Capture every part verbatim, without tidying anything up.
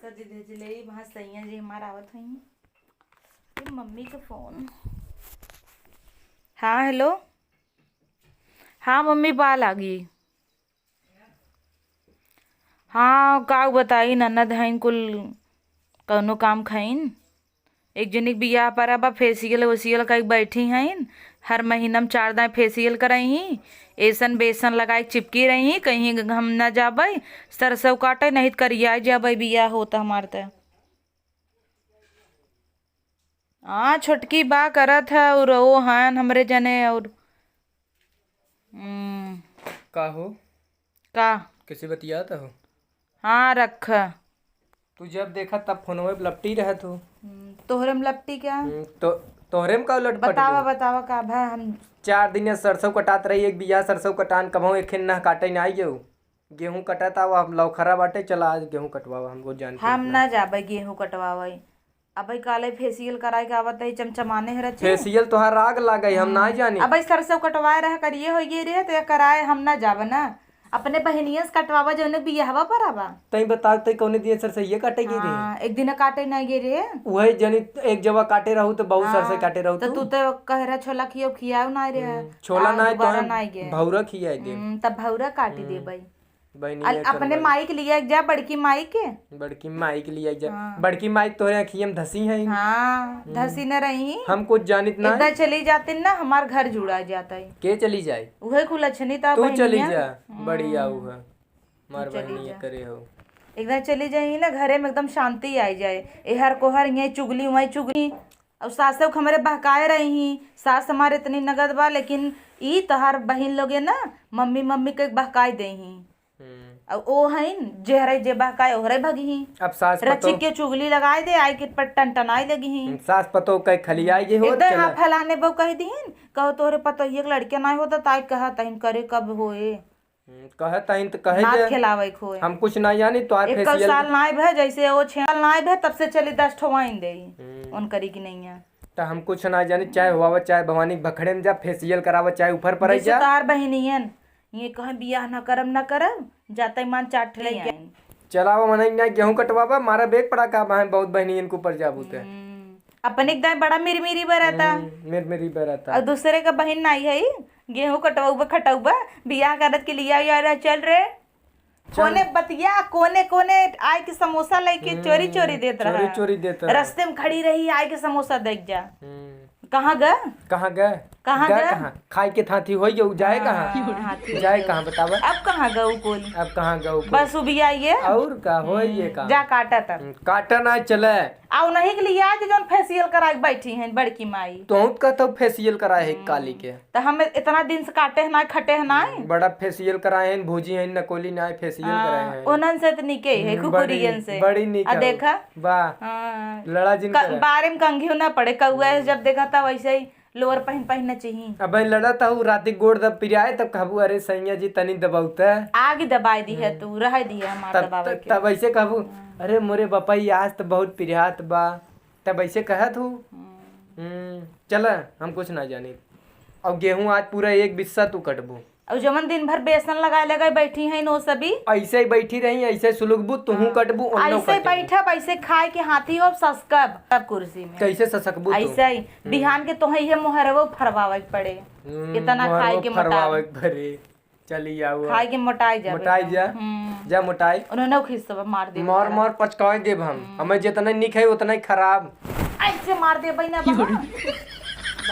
तो दीदी जी ले वहाँ सैया जी हमार आवत हई। ये मम्मी के फोन। हाँ, हेलो। हाँ मम्मी, बा लागी। हाँ, का बताई, ननद हईन कुल कौनो काम खाइन। एक जनी के बियाह परा बा, फेसियल वेसियल कई बैठी हईन। हर महीना में चार दाएँ फेसियल करई ही, एसन बेसन लगाई के चिपकी रही ही, कहीं हम ना जाबै सरसों काटे, नहीं त करिया जाबै, बियाह होता हमार त। हाँ, छोटकी बा करत है, और वो हन हमरे जने, और हम्म। का हो? का? किसी बतियात हो? हाँ, रख। तू जब देखा तब फोनवे पे लपटी रहत हो। हम्म, तोहरे में लपटी क्या? हम्म, तो तोहरे में का लटपट बतावा, गो? बतावा का भा हम चार दिन या सरसों कटात रही, एक बिया सरसों कटान, कबहूँ एक खेन नह काटे ना आई गेहूँ। गेहूँ कटत आवा, हम लौखरा बाटे, चला आज गेहूँ कटवावा, हम रोज जान के हम निकला। ना जाबे गेहूँ कटवावे। अबे काले फेसियल कराए के आवत है, चमचमाने है रची। फेसियल तोहार आग लागे, हम ना हम्म। जानी। अबे सरसों कटवाए रहा, करिए हो ये रहे, तो ये कराए हम ना जाब ना। अपने बहिनिया से कटवावा, जौने बियाहवा पर आवा। तई बता, तई कौने दिन सरसैया काटे गई रहे? हाँ, एक दिन काटे ना गए रहे। वही जनी एक जगह काटे रहू, तो बहुत सरसों हाँ, काटे रहू तो तू। तू तो कह रहा छोला खियो, खियाओ ना रहे। हम्म, छोला आ, ना है, दोबारा तो ना गए। भौरा खियाए दे। हम्म, तब भौरा काटी हम्म। देबे। बहिनी अल-, ये कर अपने बहिनी। माई के लिए एक जा, बड़की माई के। बड़की माई के लिए एक जा। हाँ। बड़की माई तोहरे अखियम धसी है। हाँ, हम्म। धसी न रही। हम कुछ जानित ना। इधर चली जाती ना, हमार घर जुड़ा जाता है। के चली जाए? उहे कुलछनी ता तू चली बहिनिया। जा, हम्म। बढ़िया उ है। हमार तू चली बहिनी ये जा। करे हो। एकदम चली जाई ना, घरे में एकदम शांति आई जाए। एहर कोहर, ये चुगली, वहीं चुगली। और सास सब हमरे बहकाए रही ही, सास हमारे इतनी नगद बा, लेकिन ई तोहार बहिन लोगे ना, मम्मी, मम्मी के बहकाए दे ही। हम्म। अब ओ हईन, जेहरे जे बहकाए, ओहरे भगही। अब सास रचिक पतोह के चुगली लगाए दे, आइ के पट टनटनाए लगी ही। हम्म, सास पतोह के खलियाए जे हो, एकदम चला। हाँ, फलाने बहू कह दीन, कहो तोहरे पतोहिए के लड़के नाहीं होता, ताई कहा तहिन करे कब होए। हम्म, कहे तहिन त कहे नाक दे। खेलावे खोए। हम कुछ ना जानी, तो आप एक कल फेसियल साल नाई भे, जैसे वो छेल नाई भे, तब से चली दस ठो वाइन दे। हम्म। उनकरी की नहीं है। त हम कुछ ना जानी, चाहे हुआवा, चाहे भवानी के भखड़े में जा, फेसियल करावा, चाहे ऊपर पर जैसे जा। तोहार बहिनियन, ये कहें बियाह ना करब, ना करब, जाते मान चाट ले आइन। चलावा मनई ना गेहूं कटवावा, मारा बेग पड़ा का, बहन बहुत बहिनियन के ऊपर जाबू ते। हम्म। अपने के दाई बड़ा मिरमिरी बरता। हम्म, मिरमिरी बरता। और दूसरे का बहिन नाई है, गेहूं कटवाउबा, खटउबा, बियाह करत के लिए आई, आ रहा, चल रे। चल। कोने बतिया, कोने, कोने आए के समोसा लेके हम्म, चोरी, चोरी देत चोरी, रहा। चोरी देत रहा। रस्ते में खड़ी रही, आए के समोसा देख जा। हम्म। कहाँ ग? कहाँ ग? कहाँ ग ग? कहाँ? खाए के थाती होई गयो, जाए हाँ, कहाँ? हाथी जाए गयो। कहाँ बतावा? अब कहाँ गऊ कोली? अब कहाँ गऊ कोली? बस उबिया ये। और का होई ये हम्म, का? जा काटा तब। हम्म, काटा ना चले। आ उन्हीं के लिए आज जौन फेसियल कराए के बैठी हैं बड़की माई। तोहूँ त कहतौ फेसियल कराए है हम्म। काली के। त हम इतना दिन से काटे है ना, खटे है ना। हम्म, बड़ा फेसियल कराए हैं, भौजी हैं, नकोली ना फेसियल हाँ, कराए हैं। उन्हन से त निके है, हम्म, कुकुरियन बड़ी, से। बड़ी निक आ है। देखा? वाह। हाँ। लड़ा जिन क-, करे। बारे में कंघियो ना पड़े, कौआ है हम्म। जब देखा था वैसे ही लोअर पहन, पहन न चाहिए। अबे लड़ा त हूँ राती गोड़ दब पिराए, तब कहबू, "अरे सैया जी, तनी दबाऊ त।" आगे दबाए दी है हम्म। तू, रह दी है हमार तब, दबावे तब, के। तब ऐसे कहबू, हम्म। "अरे मोरे बपई, आज त बहुत पिरात बा।" तब ऐसे कहत हूँ। हम्म। हम्म, चल, हम कुछ ना जानी। और गेहूं आज पूरा एक बिस्सा तू कटबू। और जवन दिन भर बेसन लगाए लगे बैठी हैं नो सभी। ऐसे ही बैठी रही, ऐसे सुलगबू, तुहूँ हाँ। कटबू, ओन्नो ऐसे कटबू। बैठब, ऐसे खाए के हाथी हो, ससकब, सब कुर्सी में। कैसे ससकबू तू? ऐसे ही। हम्म। बिहान के तोहे ये मोहरवो फरवावे के पड़े। हम्म, इतना खाए मोहरवो के मोटावे। फरवावे के पड़े। चली आओ। खाए के मोटाई जाबे मोटाई तो। जा। हम्म। जा मोटाई। उन्होंने खिस्सा मार दे मार, बेचारा। मार पचकाए देब हम। हम्म। हमें जितना निक है, उतना ही खराब। ऐसे मार दे बहिना बा।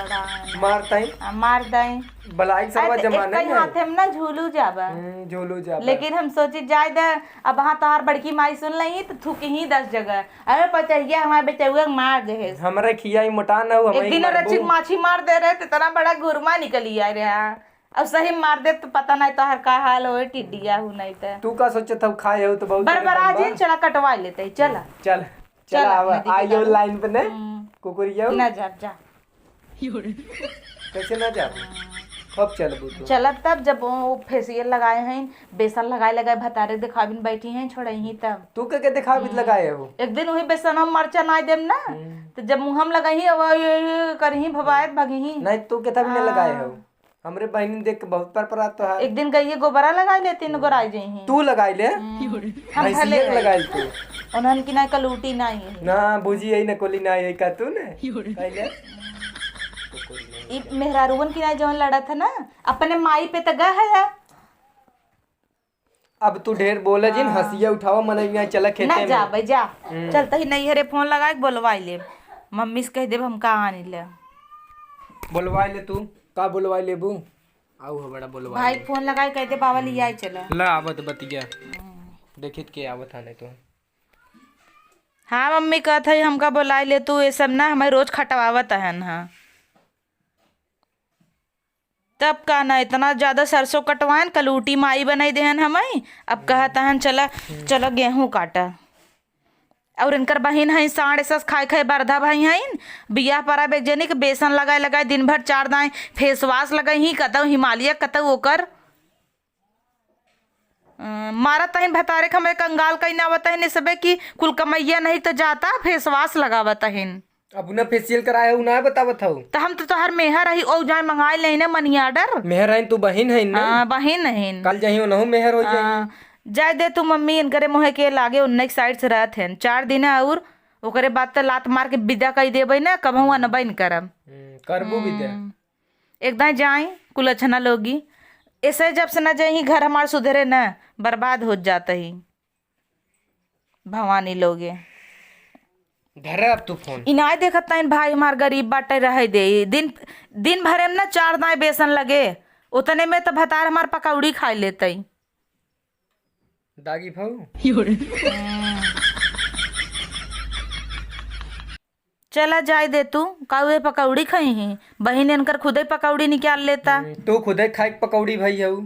बड़ा है। मार ताई। आ, मार दाई। भलाई सरवा अरे, जमाना एक ही है। हाथे में ना झूलू जाबा। हम्म, झूलू जाबा। लेकिन हम सोची जाए दे, अब हाँ तोहार बड़की माई सुन लही तो थूकी ही दस जगह। अरे पतहिया हमारे बेचौआ के मार दे है। हमरा खियाई मोटा ना हो, एक हमें दिन मारबू। रचिक माछी मार दे रहे तो इतना बड़ा गुरमा निकली आ रहा। अब सही मार दे तो पता नहीं तोहार का हाल होए, टिड्डिया हूँ नहीं तो। तू का सोचत हऊ, खाए हऊ तो बहुत बरबरा बा। जी, चला कटवा लेते हैं, चला। चल, चल, चला, आवा, नदी आई हो किनारे। लाइन पे ने, हम्म। कुकुरिया। ना जा, जा। कैसे ना जा? कब चलबू तू? चलब तब, जब वो फेसियल लगाए हैं, बेसन लगाए, लगाए, भतारे दिखाविन बैठी हैं, छोड़े ही तब। तू के, के दिखावित हम्म। लगाए हो? एक दिन वही बेसन हम मरचा ना देम ना, हम्म। तो जब मुँह हम लगाई, अब ये, ये करही, भवायत भगही। नहीं, तू के तब नहीं लगाए हो। हाँ। हमरे बहिनी देख के बहुत पर परात तोहार। एक दिन गइये गोबरा लगाई लेती न, गोराई जइही। तू लगाई ले। हम्म। हम भैंसिया भले के लगाई तू। उन्हन की ना कलूटी ना ही है। ना, भुजी यही ना कोली ना है का तू ने? पहले? ई मेहरारुवन की ना जौन लड़त है ना, अपने माई पे त गह है। अब तू ढेर बोले जिन, हाँ। हंसिया उठावा, मन यहाँ चला खेते ना में। जा भाई, जा। हम्म। चलता ही नैहरे फोन लगा के बोलवाई ले। मम्मी से कह देब हमका आनी ले। बोलवाई ले तू। का बोलवाई लेबू? आऊ हो बड़ा बोलवाई भाई ले। फोन लगा के कह दे बाबा लिया चला। ला आवत बतिया। हम्म। देखित के आवत है नहीं तो। हाँ मम्मी कहत है हमका बोलाई ले तू, ये सब ना हमें रोज खटवावत हन। हाँ। तब का ना, इतना ज्यादा सरसों कटवाएन, कलूटी माई बनाई देहन हमई। अब कहत हन, "चला, चला गेहूं काटा।" और इनकर बहिन हईं, साढ़ सस खाए खाए बरधा भाई हईं। बियाह परा बेग जनी के बेसन लगाए लगाए दिन भर चार दाएं फेस वाश लगाई ही, कतौ हिमालय, कतौ ओकर। अ, मारत तहिन भतारे के हमरे कंगाल कहीं ना आवत तहिन, सबे की कुल कमैया नहीं तो जाता, फेस वाश लगावत तहिन। अब ना फेशियल कराए हऊ, ना बतावत हऊ। त हम तो तोहर मेहर रही, ओ जाए मंगाए ले ना मनी ऑर्डर। मेहर हईन, तू बहिन हईन ना? हाँ, बहिन हईन। कल जही ओनहु मेहर हो जाई। हाँ, जाए दे तू मम्मी, इनकरे मुँहे के लागे उन्ने के साइड से रहत हन। चार दिन और ओकरे बाद त लात मार के विदा कई देबे ना, कबहू अनबे न करब। हम्म, करबू विदा। हम्म, एकदम जाई कुलछना लोगी। ऐसे जब से ना जाई घर हमार सुधरे ना, बर्बाद हो जात ही। भवानी लोगे। धरे अब तू फोन। इनाय देखत ताइन भाई हमार गरीब बाटे, रहे दे। दिन, दिन भरे में ना चार दाएं बेसन लगे, उतने में तो भतार हमार पकौड़ी खाए लेतई। दागी भाऊ। हम्म। चला जाए दे तू, का उहे पकौड़ी खई ही? बहिन इनकर खुदे पकौड़ी निकाल लेता। हम्म, तू खुदे खाए के पकौड़ी भई हऊ,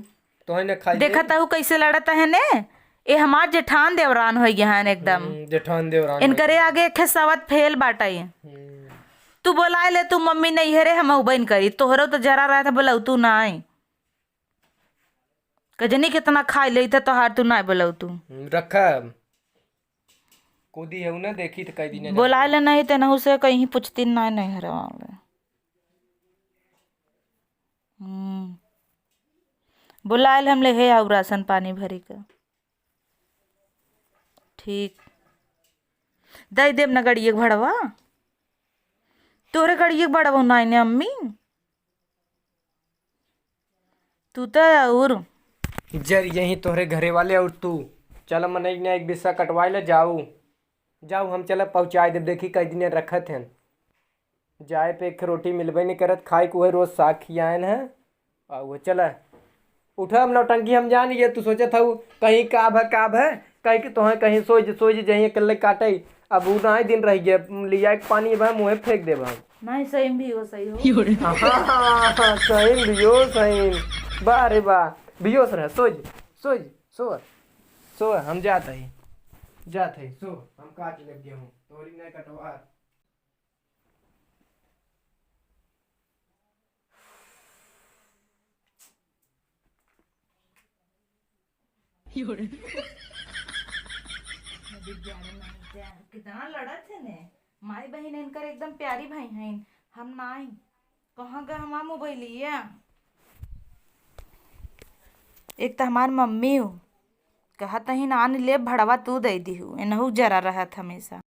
तोहे न खाई देखत दे। हऊ कैसे लड़त है ने? ए हमार जेठान देवरान होइ गया है एकदम। हम्म, जेठान देवरान इनकरे होइ गया। आगे एक सवत फेल बाटई। हम्म। तू बोलाए ले तू मम्मी नैहरे, हम उबैन करी, तोहरो तो जरा रहा था बोलऊ तू ना आई। कजनी कितना खाई लेई त तोहार तू नाय बोलऊ तू। हम्म, रखा। कूदी है ना, देखी त कई दिन बोलाए ले नहीं ते नहु से कहीं पूछती नाय, नहीं हरवाले। हम्म। बोलाए ले हम ले हे आऊ राशन पानी भरी का। ठीक। दई देब ना गड़िए के भड़वा। तोहरे गड़िए के भड़वा नाय ने अम्मी। तू त और जर यही तोहरे घरे वाले और तू। चल मनई ने एक बिस्सा कटवाए ले जाऊ। जाऊ हम चल पहुँचाए देब, देखी कई दिन रखत हन। जाए पे एक रोटी मिलबे नहीं करत, खाए के उहे रोज साग खियाएन है। आ वो चल उठा अब नौटंकी हम जान ये तू सोचत हऊ कहीं का भ, का भ, कहीं कि तोहे कहीं सोच, सोच जहीं कल्ले काटे। अब उ नाई दिन रह गया, लिया के पानी बा मुँहे फेंक देब हम। नहीं, सही में भी हो, सही हो। हाँ, सही में भी हो, सही में। वाह रे वाह, बेहोश रह, सो जा, सो जा, सो, सो, हम जात हई, जात हई, सो, हम काट लेब गेहूँ, तोरी नहीं कटवा। कितना लड़त है ने, माई बहिन इनकर एकदम प्यारी भाई हैं, हम नाई। कहाँ गए हमार मोबाइलिया? एक त हमार मम्मी हो, कहत ही नान ले भड़वा तू दे दिहू, एनहू जरा रहत हमेशा।